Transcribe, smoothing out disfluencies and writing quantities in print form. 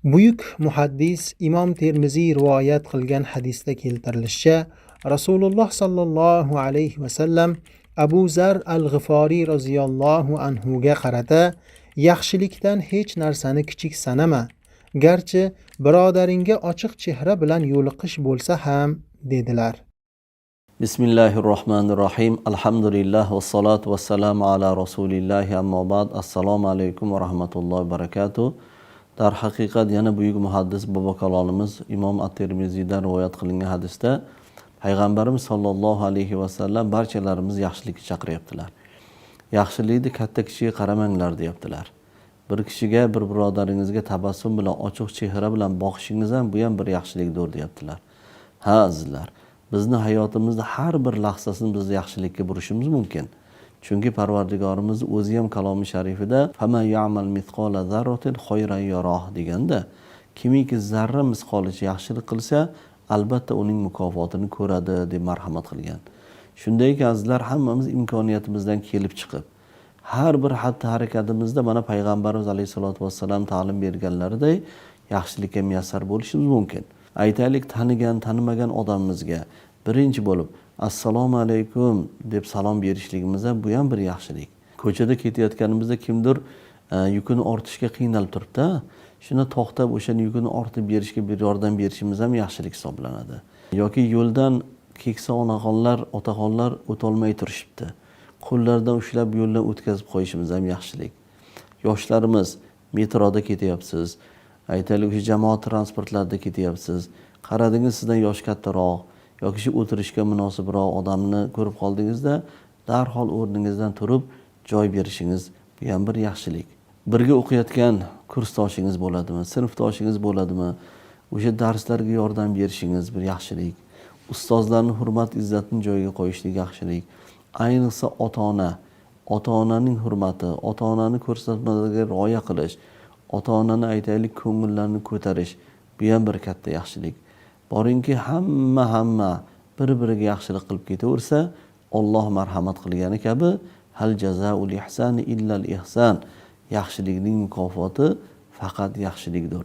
Buyuk muhaddis Imom Termiziy rivoyat qilgan hadisda keltirilishicha, Rasululloh sallallohu alayhi va sallam Abu Zar al-G'iforiy roziyallohu anhu ga qarata: "Yaxshilikdan hech narsani kichik sanama, garchi birodaringga ochiq chehra bilan yo'liqish bo'lsa ham", dedilar. Bismillahi rohmanir rohim. Alhamdulillah vassalotu vassalamu ala rasulilloh, ammo ba'd. Assalomu alaykum va rahmatullohi va barakatuh. Darhaqiqat, yana buyuk muhaddis bobokalonimiz Imom at-Termiziydan rivoyat qilingan hadisda payg'ambarimiz sollallohu alayhi vasallam barchalarimiz yaxshilikka chaqiryaptilar. Yaxshilikni katta kishiga qaramanglar, deyaptilar. Bir kishiga, bir birodaringizga tabassum bilan, ochiq chehra bilan boqishingiz ham, bu ham bir yaxshilikdir, deyaptilar. Ha, azizlar, bizni hayotimizda har bir lahzasini biz yaxshilikka burishimiz mumkin, chunki Parvardigorimiz o'zi ham kalomi sharifida: "فمن يعمل مثقال ذرة خيرا يره" deganda, kimiki zarra misqolicha yaxshilik qilsa, albatta uning mukofotini ko'radi, deb marhamat qilgan. Shunday ekan, azizlar, hammamiz imkoniyatimizdan kelib chiqib, har bir xatti harakatimizda mana payg'ambarimiz alayhissalotu vassalam ta'lim berganlariday yaxshilikka muyassar bo'lishimiz mumkin. Aytaylik, tanigan, tanimagan odamimizga birinchi bo'lib "Assalomu alaykum" deb salom berishligimiz ham, bu ham bir yaxshilik. Ko'chada ketayotganimizda kimdir yukini ortishga qiynalib turibdi, shunda to'xtab, o'shani yukini ortib berishga bir yordam berishimiz ham yaxshilik hisoblanadi. Yoki yo'ldan keksa onaxonlar, otaxonlar o'tolmay turishibdi, qo'llaridan ushlab yo'ldan o'tkazib qo'yishimiz ham yaxshilik. Yoshlarimiz, metroda ketyapsiz, aytaylik, o'sha jamoat transportlarida ketyapsiz, qaradingiz, sizdan yoshi kattaroq yoki shu o'tirishga munosibroq odamni ko'rib qoldingizda, darhol o'rningizdan turib joy berishingiz, bu ham bir yaxshilik. Birga o'qiyotgan kursdoshingiz bo'ladimi, sinfdoshingiz bo'ladimi, o'sha darslarga yordam berishingiz bir yaxshilik. Ustozlarni hurmat izzatini joyiga qo'yishlik yaxshilik. Ayniqsa ota ona, ota onaning hurmati, ota onani ko'rsatmalariga rioya qilish, ota onani, aytaylik, ko'ngillarini ko'tarish, bu ham bir katta yaxshilik. Boringki, hamma bir biriga yaxshilik qilib ketaversa, Olloh marhamat qilgani kabi: "هل جزاء الإحسان إلا الإحسان", yaxshilikning mukofoti faqat yaxshilikdir.